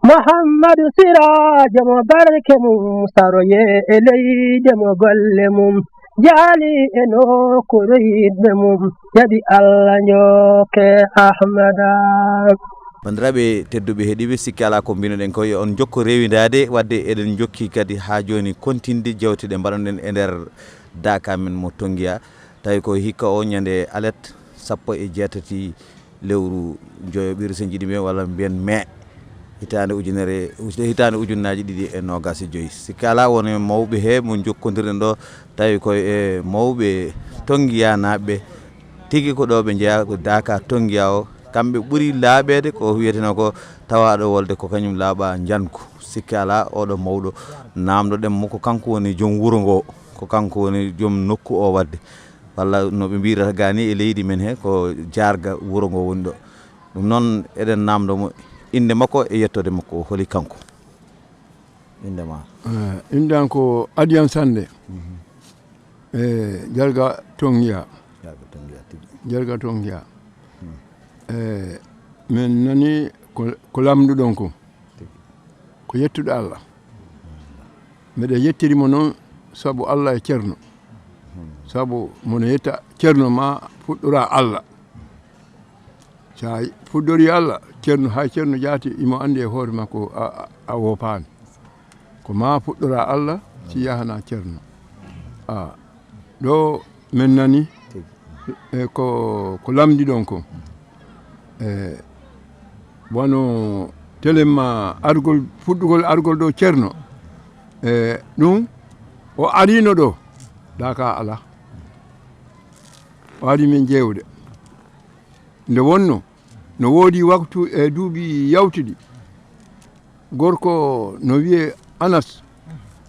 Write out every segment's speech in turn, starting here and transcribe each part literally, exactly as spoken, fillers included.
Muhammadu Siraajo mo barke mum saroye e leyde mo golle mum jaali e nokkuure yiɗɓe mum jaɓi Allah njokke Ahmada. Banndiraaɓe tedduɓe heɗiiɓe, sikki alaa ko mbinoɗen ko yo on njokko rewindaade, waɗde eɗen njokki kadi haa jooni kontinde jewte ɗe mbaɗoɗen e nder daaka men mo Tongiya. Tawi ko hikka o ñande alet sappo e jeetati lewru joyo ɓiru sen jiɗi men walla mbiyen mai hitaande ujunere hitaande ujunnaaji ɗiɗi e noogas e joyi. Sikki alaa won e mawɓe he mo njokkondirɗen ɗo, tawi ko e mawɓe Tongiyanaaɓe tigi ko ɗo ɓe njeyaa ko daaka Tongiya o. Kamɓe ɓuri laaɓeede ko wiyeteno ko tawaaɗo wolde ko kañum laaɓa njanku. Sikki alaa oɗo mawɗo naamdoɗen mo ko kanko woni joom wuro ngo, ko kanko woni joom nokku o waɗde. Walla no ɓe mbirata gani e leydi men he ko jaarga wuro ngo woni ɗo. Ɗum noon eɗen naamndo mo innde makko e yettoode makko, holi kanko? Innde ma? Eh, innde am ko Adiyan Sannde. E Jarga Tongiya. Jarga Tongiya tigi. Jarga Tongiya. E min nani ko, ko lamnduɗon ko. Ko yettude Allah. Mbeɗa yettiri mo noon sabu Allah e Ceerno. Sabu mo no yetta Ceerno ma fuɗɗora Allah. So a fuɗɗorii Allah, Ceerno, hay Ceerno jaati imo anndi e hoore makko a, a, a woopaani. Ko maa fuɗɗoraa Allah, si yahanaa Ceerno. A, ɗo men nani e ko, ko lamndiɗon ko. E wano telemma argol, fuɗɗugol argol ɗo Ceerno. E ɗum, o ariino ɗo, daaka alaa. O ari men ƴeewde. Nde wonnoo, no woodi waktu e duuɓi yawtuɗi, gorko no wiyee Anas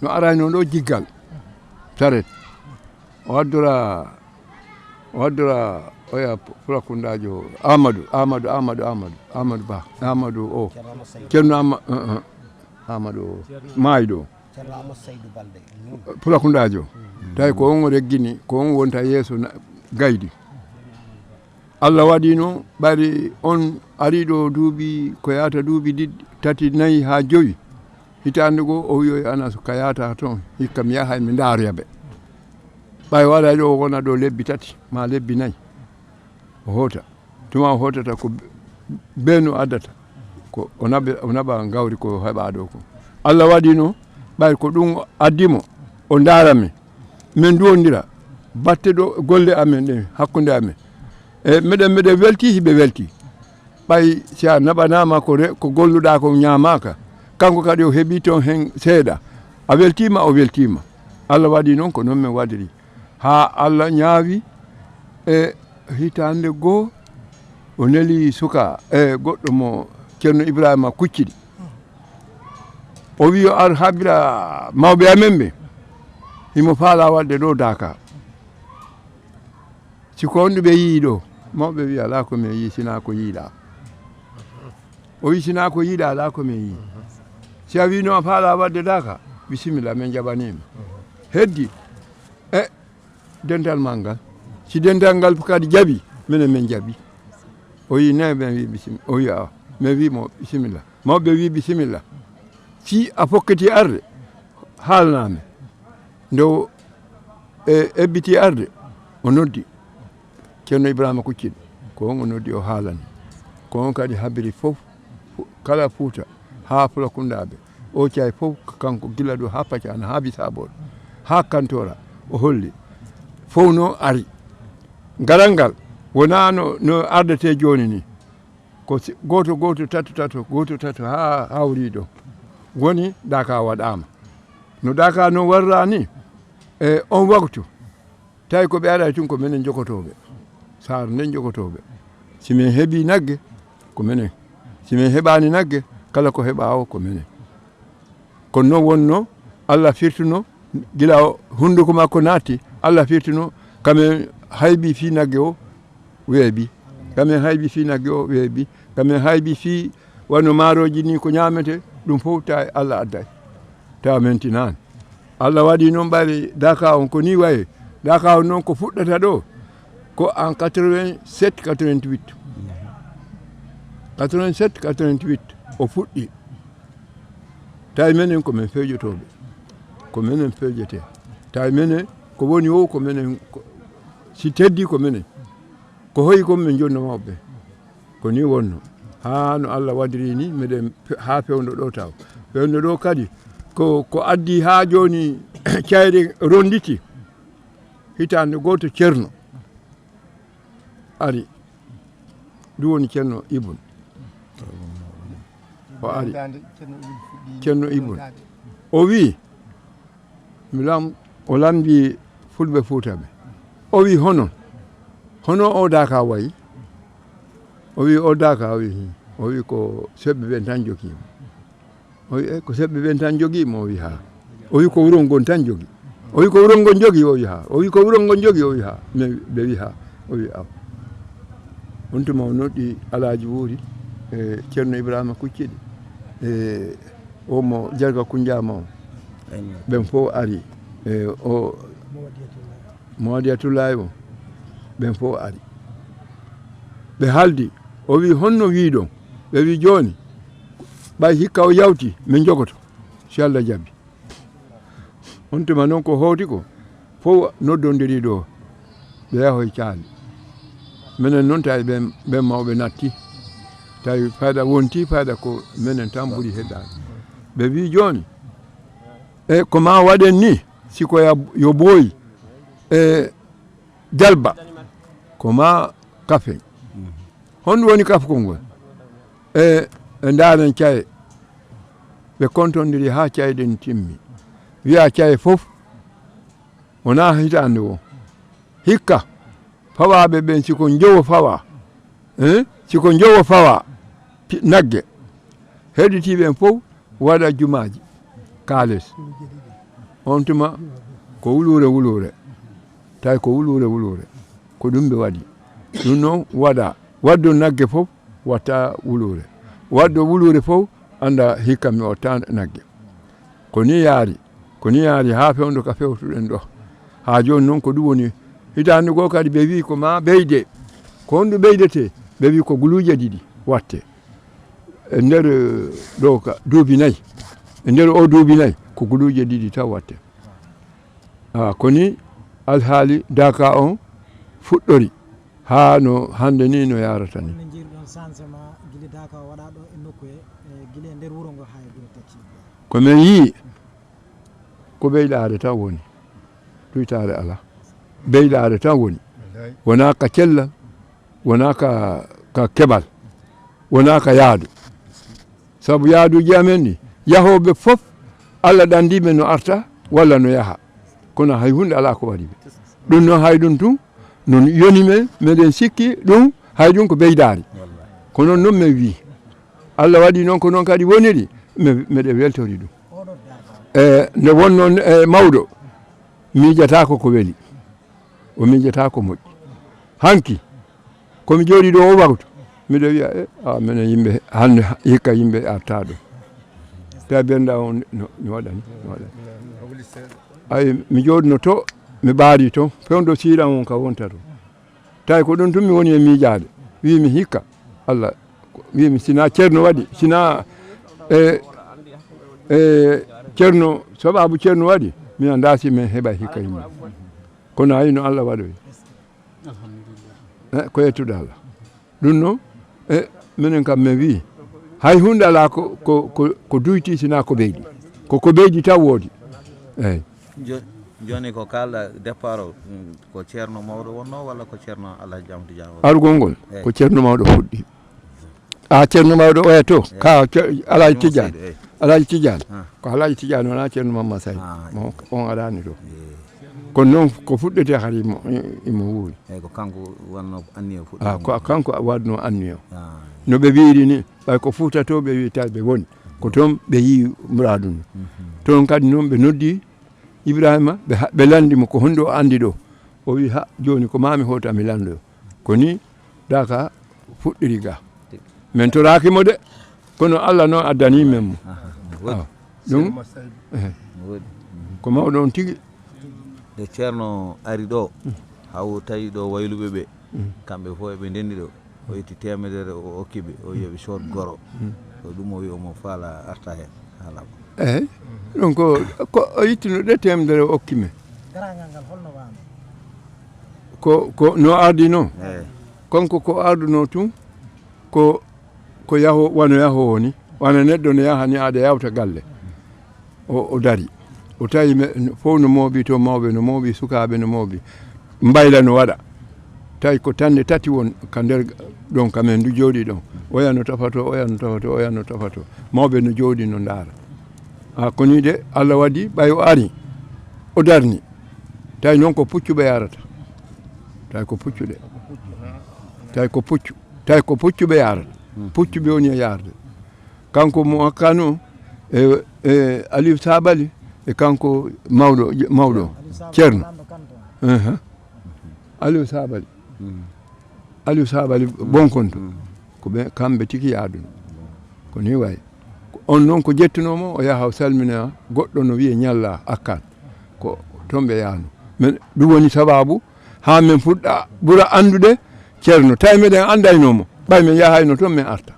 no arayno ɗo jiggal saret. O addora, o addora oya fulakundaajo Amadou, Amadou, Amadou, Amadou, Amadou Ba, Amadou o. Ceerno Ama, Amadou o. Maayɗo o. Fulakundaajo. Tawi ko on o reggini, ko on wonta yeeso gaydi. Allah waɗi no ɓari on ari ɗo duuɓi ko yahata duuɓi ɗiɗi tati nayi haa jowi. Hitaande goo o wiyoy Anas ka yahata toon hikka mi yahay mi ndaaroya ɓe. Ɓay waɗay ɗo wona ɗo lebbi tati ma lebbi nayi. O hoota tuma o hootata ko beenu addata ko o naɓa gawri ko heɓa ɗo ko. Allah waɗi no ɓay ko ɗum addi mo o ndaara mi. Min nduwondira batte ɗo golle amen ɗen hakkunde amen. E meɗen meɗen welti hiɓe welti. Ɓay si a naɓanaama ko re, ko golluɗaa ko ñaamaaka, kanko kadi o heɓii toon heen seeɗa. A weltiima, o weltiima. Allah waɗii noon ko noon min waɗiri. Haa Allah ñaawi e hitaande goo o neli suka e goɗɗo mo Ceerno Ibrahima Kuccidi. O wii yo ar haɓira mawɓe amen ɓe. Himo faalaa waɗde ɗo daaka. Si ko honɗum ɓe yii ɗo? Mawɓe wii alaa ko min yii sinaa ko yiiɗaa. O wii sinaa ko yiiɗaa alaa ko min yii. Si a wii no a faalaa waɗde daaka, bisimilla min jaɓaniima. Heddi e dental maa ngal. Si dental ngal kadi jaɓi, minen min jaɓi. O wii ne ɓen wii bisimilla. O wii awa. Min wii mo bisimilla. Mawɓe wii bisimilla. Si a fokkiti arde, haalnaa min. Nde o e ebbiti arde, o noddi Ceerno Ibrahima Kuccidi. Ko on o noddi o haalani. Ko on kadi habiri fof, kala Fuuta haa Fulakundaaɓe. O cay fof kanko gila ɗo haa Pacana haa Bisaaboɗo haa Kantoora o holli. Fof no ari. Garal ngal wonaa no, no ardetee jooni ni. Ko gooto gooto tato tato gooto tato haa hawri ɗo woni daka waɗaama. No daka no warra ni e on waktu tawi ko ɓe aray tun ko minen jogotooɓe saar nden jogotooɓe. Si min heɓi nagge ko minen, si min heɓaani nagge kala ko heɓa o ko minen. Kono noon wonno Allah firtuno gila hunduko makko naatti. Allah firtuno kamen haybi fii nagge o weeɓi. Kamen haybi fii nagge o weeɓi. Kamen haybi fii wano maarooji ni ko ñaamete ɗum fof tawi Allah adday tawa mentinaani. Allah waɗi noon ɓayri daka on ko ni wayi. Daka on noon ko fuɗɗata ɗo ko en quatre-vingt-sept quatre-vingt-huit. Quatre-vingt-sept quatre-vingt-huit o fuɗɗi. Tawi menen ko men fewjotooɓe, ko menen fewjetee. Tawi menen ko woni o ko menen, ko- si teddi ko menen. Ko hoyi kon men jonnoma ɓe. Ko ni wonno. Haa no Allah wadiri ni, meɗen pe- haa fewndo ɗo taw. Fewndo ɗo kadi, ko, ko addi haa jooni cayɗe ronditi. Hitaande gooto Ceerno ari. Ɗum woni Ceerno Ibun. O ari. Ceerno Ibun. O wi, mi lam-, o lamndi Fulɓe Fuuta ɓe. O wi, "Hono, hono o daaka wayi?" O wi, "O daaka," o wi, "Hi." O wi, "Ko seɓɓe ɓen tan jogii mo." O wi, "Eh, ko seɓɓe ɓen tan jogii mo?" O wi, "Haa." O wi, "Ko wuro ngon tan jogii?" O wi, "Ko wuro ngon jogii?" O wi, "Haa." O wi, "Ko wuro ngon jogii?" O wi, "Haa." Mais ɓe wi, "Haa." O wi, "Aw." On tuma o noddi Alaaji Wuuri, e Ceerno Ibrahima Kucciɗi, e o mo Jarga Kunjaama o. Ɓen fof ari. E o Mawadi Atullahi o. Ɓen fof ari. Ɓe haaldi. O wi, "Honno wiiɗon?" Ɓe wi, "Jooni, ɓay hikka o yawti, min jogoto, si Allah jaɓi." On tuma noon ko hooti ko, fof noddondiri ɗo, ɓe yahoy caali. Menen noon tawi ɓen, ɓen mawɓe natti. Tawi fayda wonti, fayda ko menen tan ɓuri heɗaade. Ɓe wi, "Jooni, e ko ma waɗen ni, si ko ya-, yo booyi, e jalba, ko ma kafen." Honɗum woni kafkol ngol? E, e ndaaren caye. Ɓe kontondiri haa caye ɗen timmi. Wiya caye fof, wonaa hitaande o. Hikka, fawaaɓe ɓen, si ko njowo fawa, eh, si ko njowo fawa, pi-, nagge, heɗitiiɓe ɓen fof waɗa jumaaji, kaalis. On tuma ko wuluure wuluure. Tawi ko wuluure wuluure. Ko ɗum ɓe waɗi. Ɗum noon waɗa. Waɗɗo nagge fof watta wuluure. Waɗɗo wuluure fof annda hikka mi watta nagge. Ko ni yaari. Ko ni yaari haa fewndo ka fewtuɗen ɗo. Haa jooni noon ko ɗum woni. Hitaande goo kadi ɓe wi ko ma ɓeyde. Ko honɗum ɓeydetee? Ɓe wi ko guluuje ɗiɗi watte. E nder, eh, ɗo ka duubi nayi. E nder o duubi nayi ko guluuje ɗiɗi taw watte. Ah, ko ni alhaali Daaka on fuɗɗori haa no hannde ni no yaarata ni. Honno njiiruɗon changement gila Daaka o waɗaa ɗo e nokku he, e gila e nder wuro ngo haa e gure tati? Ko men yii ko ɓeydaare tan woni. Tuytaare alaa. Ɓeydaare tan woni. Wonaa ka cellal, wonaa ka, ka keɓal, wonaa ka yaadu. Sabu yaaduuji amen ɗi, yahooɓe fof, Allah ɗanndii ɓe no arta walla no yaha. Kono hay huunde alaa ko waɗi ɓe. Ɗum noon hay ɗum tun, no yoni men, meɗen sikki ɗum, hay ɗum ko ɓeydaari. Kono noon men wii. Allah waɗi noon ko noon kadi woniri, me-, meɗen weltori ɗum. E nde wonnoo e mawɗo, miijataako ko weli. O miijata ko moƴƴi. Hanki, ko mi jooɗii ɗo o waktu, miɗo wiya, "E, a, minen yimɓe, hannde hikka yimɓe arta ɗo." Tawi bernda on no, no waɗani, no waɗani. Ay, mi jooɗino to, mi ɓaari to, fewndo siira on ka wonta to. Tawi ko ɗum tun mi woni e miijaade. Wii mi hikka, Allah, wii mi sina Ceerno waɗi, sina, e, e, Ceerno, sababu Ceerno waɗi, mi anndaa si min heɓa hikka yimɓe. Kono ayi no Allah waɗoyi. Eh, ko yettude Allah. Ɗum noon, e, minen kam min wii, hay huunde alaa ko, ko, ko, ko duyti sinaa ko ɓeydi. Ko, ko ɓeydi taw woodi. Eeyi. Jo-, jooni ko kaalɗa départ o, mm, ko Ceerno Mawɗo wonnoo walla ko Ceerno Alhaji Amadou Dia o? Argol ngol, eeyi, ko Ceerno Mawɗo fuɗɗi. A Ceerno Mawɗo oya to, eeyi, ka Ce-, Alhaji Mawɗo Tidiane. Seydi, eeyi. Alhaji Tidiane. Ah. Ko Alhaji Tidiane wonaa Ceerno Mamma Seydi. Ah, mo, eeyi, on araani ɗo. Eeyi. Kono noon ko fuɗɗete hari mo, imo wuuri. Eeyi, ko kanko wonno anniya fuɗɗo. Ah, ko kanko waɗno anniya. Ah. No ɓe wiiri ni, ɓay ko Fuuta to ɓe wiita ɓe woni. Ko toon ɓe yii muraadu ndu. Mhm. Toon kadi noon ɓe noddi Ibrahima, ɓe ha-, ɓe lanndi mo ko honɗo o anndi ɗo. O wii, "Ha, jooni ko maa mi hoota mi lanndo." Ko ni Daaka fuɗɗiri ga. Min toraaki mo de, kono Allah noon addani men mo. Aha, no woodi. Ah, ɗum, eh, no woodi. Ko mawɗo on tigi. Nde Ceerno ari ɗo, mm, haw tawi ɗo wayluɓe ɓe, mm, kamɓe fof eɓe ndenndi ɗo. O yetti teemedere, o okki ɓe, o wiya ɓe cood goro. Mm. Ko ɗum o wi omo faala arta heen. Eyi, ɗum ko, ko o ittino ɗe temedere o okki men. Ko, ko no ardi noon. Kanko ko arduno tun, ko, ko yaho, wano yaho woni, wano neɗɗo no yaha ni aɗa yawta galle. O, o dari. O tawi men fof no mooɓi to, mawɓe no mooɓi, sukaaɓe no mooɓi. Mbayla no waɗa. Tawi ko tande tati won ka nder ɗon ka men ndu jooɗi ɗon. Oya no tafato, oya no tafato, oya no tafato. Mawɓe no jooɗi no ndaara. A koni de, Allah waɗi ɓay o ari. O darni. Tawi noon ko puccu ɓe yarata. Tawi ko puccu de. Tawi ko puccu. Tawi ko puccu ɓe yarata. Puccu ɓe woni e yarde. Kanko mo Akkano e, e Aliou Sabali e kanko mawɗo, mawɗo, Ceerno. Ehe. Aliou Sabali. Aliou Sabali Bonkon to. Ko ɓe, kamɓe tigi yaaduno. Ko ni wayi. On noon ko jettuno mo, o yaha o salmina goɗɗo no wiye Ñalla Akkan. Ko toon ɓe yahno. Men, ɗum woni sababu haa men fuɗɗa ɓura anndude Ceerno. Tawi meɗen anndayno mo. Ɓay men yahayno toon men arta.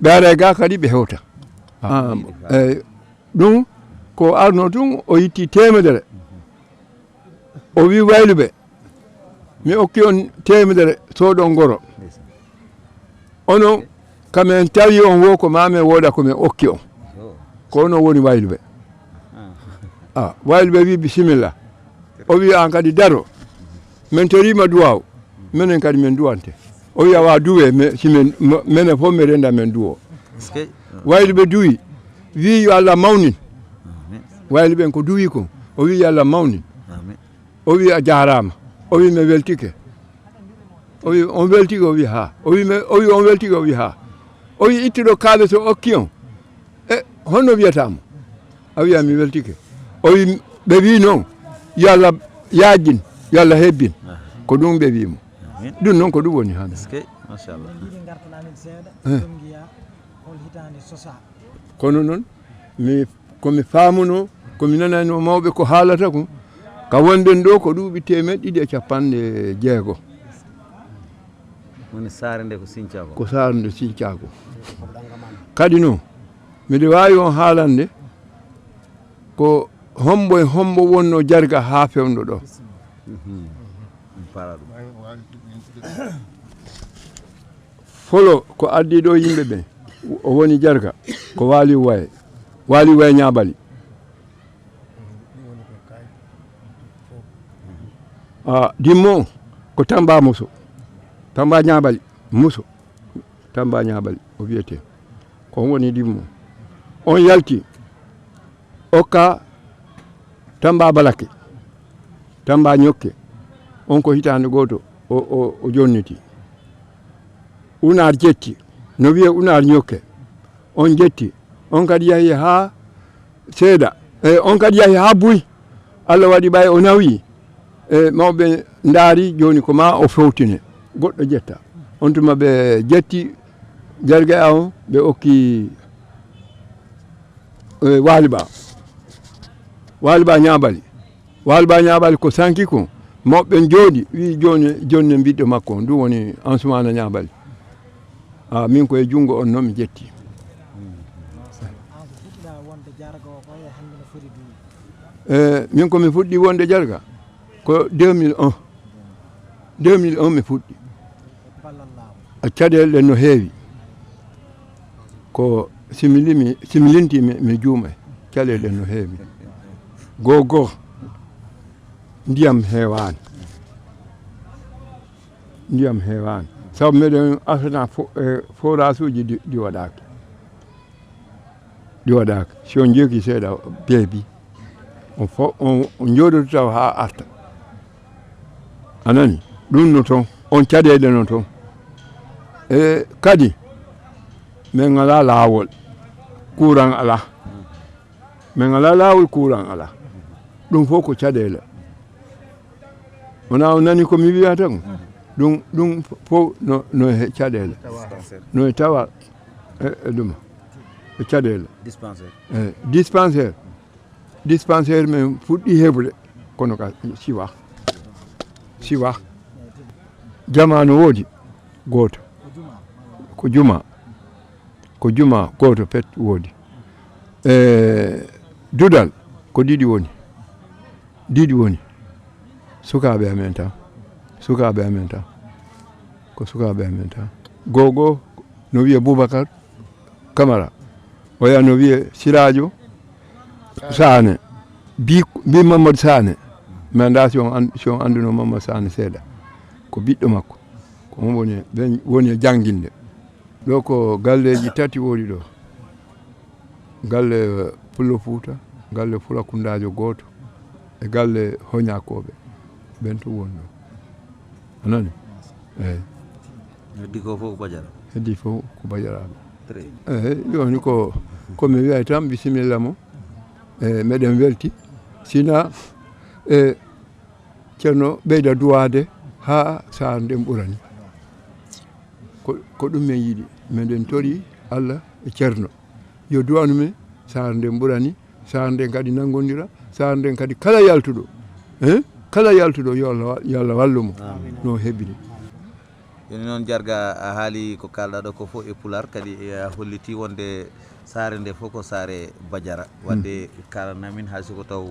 Ɓe ara ga kadi ɓe hewta. Ah, eyi, ɗum ko arno tun o itti temedere. O wi wayluɓe, mi okki on temedere, sooɗon goro. Onon, ka men tawi on wo ko ma men wooda ko men okki on. Ko onon woni wayluɓe. Ah, wayluɓe wi bisimilla. O wi an kadi daro. Men toriima duwaaw. Menen kadi men duwante. O wi awa duwe, me, si men, mo, menen fof mi renda men duwo. Wayluɓe duwi. Wi yo Allah mawnin. Wayluɓe ko duwi ko. O wi yo Allah mawnin. O wi a jaaraama. O wi mi weltike. O wi on weltike, o wi haa. O wi mi, o wi on weltike, o wi haa. O wi ittuɗo kaalis o okki on. E honno wiyata mo? A wiya mi weltike. O wi ɓe wi noon, yo Allah yaajin, yo Allah hebbin. Ko ɗum ɓe wi mo. Ɗum noon ko ɗum woni hannde. Machallah. Min njiɗi ngartan amin seeɗa. Eh. Tongiya, hol hitaande sosaa? Kono noon, mi, ko mi faamuno, ko mi nanayno mawɓe ko haalata ko, ka wonɗen ɗo ko ɗuuɓi teemeɗɗe ɗiɗi e capanɗe jeego. Woni saare nde ko Sincako? Ko saare nde Sincako. Kadi noon, miɗo waawi on haalande ko hombo e hombo wonno Jarga haa fewndo ɗo. Mhm. Ɗum paara ɗum. Folo ko addi ɗo yimɓe ɓen, o woni Jarga, ko Waali Waye. Waali Waye Ñaabali. Ah, Dimmo ko Tamba Muso. Tamba Ñaabali Muso. Tamba Ñaabali o wiyete. Ko on woni Dimmo. On yalti. Okka Tamba Balake. Tamba Ñokke. On ko hitaande gooto o, o, o jonniti. Unaar jetti. No wiye Unaar Ñokke. On jetti. On kadi yahi haa seeɗa. E, on kadi yahi haa buy. Allah waɗi ɓay o nawi. E, mawɓe ndaari jooni ko ma o fewtine. Goɗɗo jetta. On tuma ɓe jetti Jarga on, ɓe okki, e, Waali Ba. Waali Ba Ñaabali. Waali Ba Ñaabali ko sanki ko. Mawɓe jooɗi, wi jooni, jooni ne ɓiɗɗo makko. Ɗum woni Ansumaana Ñaabali. Ah, min ko e junngo on noon mi jetti. An ko fuɗɗiɗaa wonde Jarga o ko e hannde no foti duuɓi? Eh, min ko mi fuɗɗi wonde Jarga ko deux mille un. Deux mille un mi fuɗɗi. E ballal laawol. A caɗeele ɗen no heewi. Ko si mi limi, si mi linti mi, mi juumay. Caɗeele ɗen no heewi. Goo goo, ndiyam heewaani. Ndiyam heewaani. Sabu meɗen asana fo-, e forage uji ɗi, ɗi waɗaaki. Ɗi waɗaaki. Si on jeeki seeɗa beebi, on fo-, on, on jooɗoto taw haa arta. A nani? Ɗum no toon. On caɗeele no toon. E kadi, min ngalaa laawol. Kuuran alaa. Min ngalaa laawol, kuuran alaa. Ɗum fof ko caɗeele. Wonaa on nani ko mi wiyata ko? Ɗum, ɗum fof no, no he caɗeele. No e tawa e, e ɗum. E caɗeele. Dispensaire. E dispensaire. Dispensaire men fuɗɗi heɓude, kono ka siwa. Siwa. Jamaanu woodi gooto. Ko juma. Ko juma gooto pet woodi. E duɗal ko ɗiɗi woni. Ɗiɗi woni. Sukaaɓe amen tan. Sukaaɓe amen tan. Ko sukaaɓe amen tan. Goo goo no wiyee Boubacar Camara. Oya no wiyee Siraajo Saane. Bi, bi Mamadou Saane. Mi anndaa si on an-, si on annduno Mamadou Saane seeɗa. Ko ɓiɗɗo makko. Ko on woni, ɓen woni e jannginde. Ɗo ko galleeji tati woni ɗo. Galle Pullo Fuuta, galle Fulakundaajo gooto, e galle Hoñaakooɓe. Ɓen tun woni ɗo. A nani? Eey. Heddi ko fof ko Bajara? Heddi fof ko Bajaraaɓe. Très bien. Eey, jooni ko, ko mi wiyay tan, bisimilla mo. E meɗen welti. Sina, e Ceerno ɓeyda duwaade haa saare nden ɓurani. Ko, ko ɗum men yiɗi. Meɗen tori Allah e Ceerno. Yo duwanu men, saare nden ɓurani, saare nden kadi nanngondira, saare nden kadi kala yaltuɗo, eh? Kala yaltuɗo, yo Allah wa-, yo Allah wallu mo. Amiin. No hebbini. Jooni noon, Jarga, a haali ko kaalɗaa ɗo ko fof e Pulaar, kadi a holliti wonde saare nde fof ko saare Bajara. Waɗde kaalana min hay so ko taw,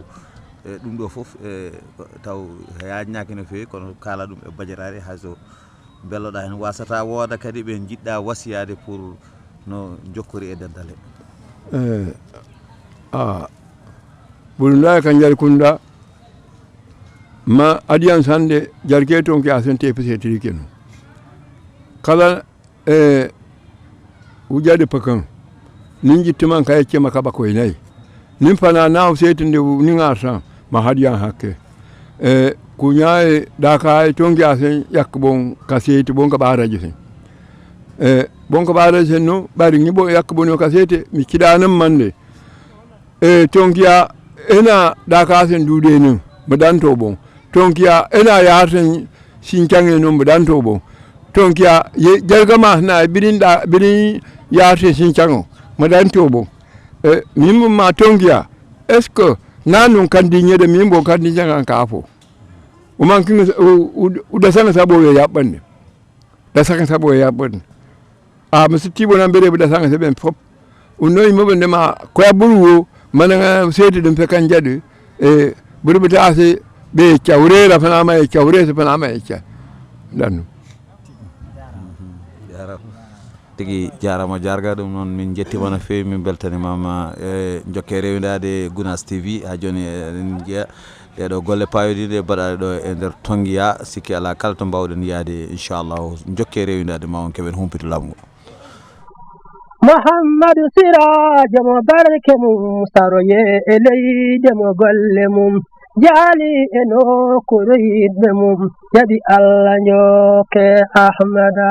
e, ɗum ɗo fof, e, ko taw yaajnaaki no feewi, kono kaala ɗum e Bajaraare hay so mbelloɗaa heen. Wasata wooda kadi ɓe njiɗɗaa wasiyaade pour no njokkori e dental he? E, a, ɓuri ndaa e kan njari kunɗa. Ma adiyan sande jarke tonki a sente pese tirike no. Kala, e, wujade pakan. Nin jittiman ka yecce ma kaba koy nay. Nin fana na o seti nde wu-, nin arsan ma hadiyan hakke. E, kunya e daka e tonki a sen yak bon ka seti bon ka baraji sen. E, bon ka baraji sen no, bari ni bon yak bon ka seti, mi kidanan mande. E, tonkiya ena dakasen duuɗe nun mo ɗanto bon. Tonkiya ena yaarten sincange nun mo ɗanto bon. Tonkiya ye jargama na birin da, birin yaarte sincango mo ɗanto bon. E, min mo ma tonkiya, est-ce que na nun kandi nyede min bon kandi njangan ka fo? O man kinga, o, o, o dasanga sabo we yaɓɓande. Dasanga sabo we yaɓɓande. A, mi sittii wona mbeɗe ɓe ɗasanga se ɓen fof. Un noyi mo ɓe ndema koya buru wo, mana seedi ɗum fe kan jaɗi. E, buru ɓe taase ɓe cawrera fanama e cawresa fanama e ca. Ɗanno. Jarama. Tigi jarama jarga, ɗum noon min jettima no feewi, min beltanimama. E, jokke rewindaade Gunaas T V. Ha jooni eɗen njiya ɗeɗo golle paawidiiɗe baɗaɗe ɗo e nder Tongiya, sikki alaa kala to mbawɗen yaade, inchallahu. Jokke rewindaade ma on keɓen humpito laamu ngu. Muhammadu Siraajo mo barke mum, saroye e leyde mo golle mum, jaali e nokkuure yiɗɓe mum, jaɓi Allah njokke Ahmada.